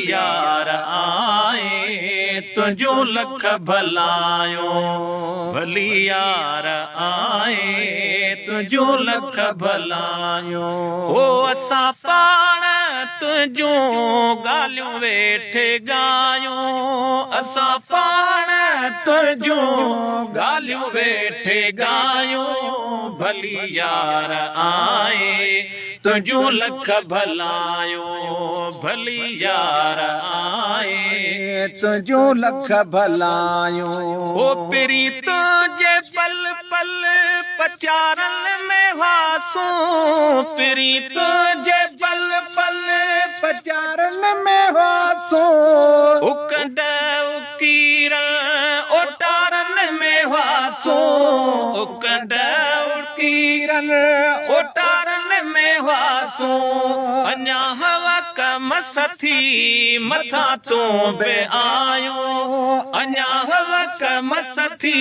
يار آئين تنهنجون لک ڀلايون، ڀلي يار آئين تنهنجون لک ڀلايون. او اسان پاڻ تنهنجون ڳالهيون ويٺي ڳايون، اسان پاڻ تنهنجون ڳالهيون ويٺي ڳايون، ڀلي يار آئين تنهنجون لک ڀلايون، ڀلي يار آئين تنهنجون لک ڀلايون. او پرين تنهنجي پل پل پچارن ۾ هئاسون، پرين تنهنجي پل پل پچارن ۾ هئاسون. اڪنڊ اڪيرن اوٽارن ۾ هئاسون، اڪنڊ اڪيرن اوٽارن ۾ هئاسون، اڃا هوا ڪم ٿي مٿان تون به آيون، اڃا هوا ڪم ٿي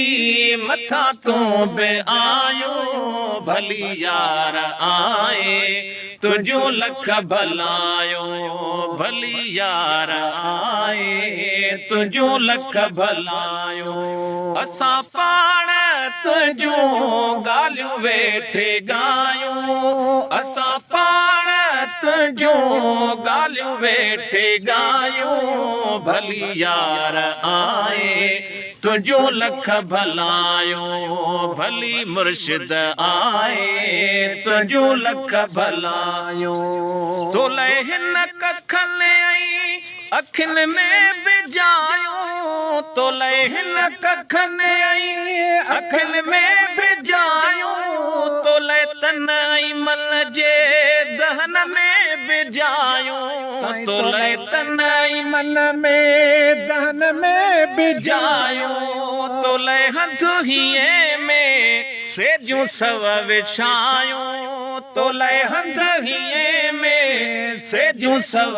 مٿان تون به آيون، ڀلي يار آئين تنهنجون لک ڀلايون، ڀلي يار آئين تنهنجون لک ڀلايون، اسان پاڻ تنهنجون ڳالهيون ويٺي ڳايون، اسان پاڻ تنهنجون ڳالهيون ويٺي ڳايون، ڀلي يار آئين تنهنجون لک ڀلايون، ڀلي مرشد آئين تنهنجون لک ڀلايون. تو لئه هن ڪکن ۽ اکين ۾ به جايون، تو لئه هن ڪکن ۽ اکين ۾ به جايون، تو لئه تن ۽ من جي دهن ۾ به جايون، تو لئه تن ۽ من ۾ دهن ۾ به جايون، تو لئه هنڌ هينئين ۾ سيجون سو وڇايون، تو لئه هنڌ هينئين ۾ سيجون سو.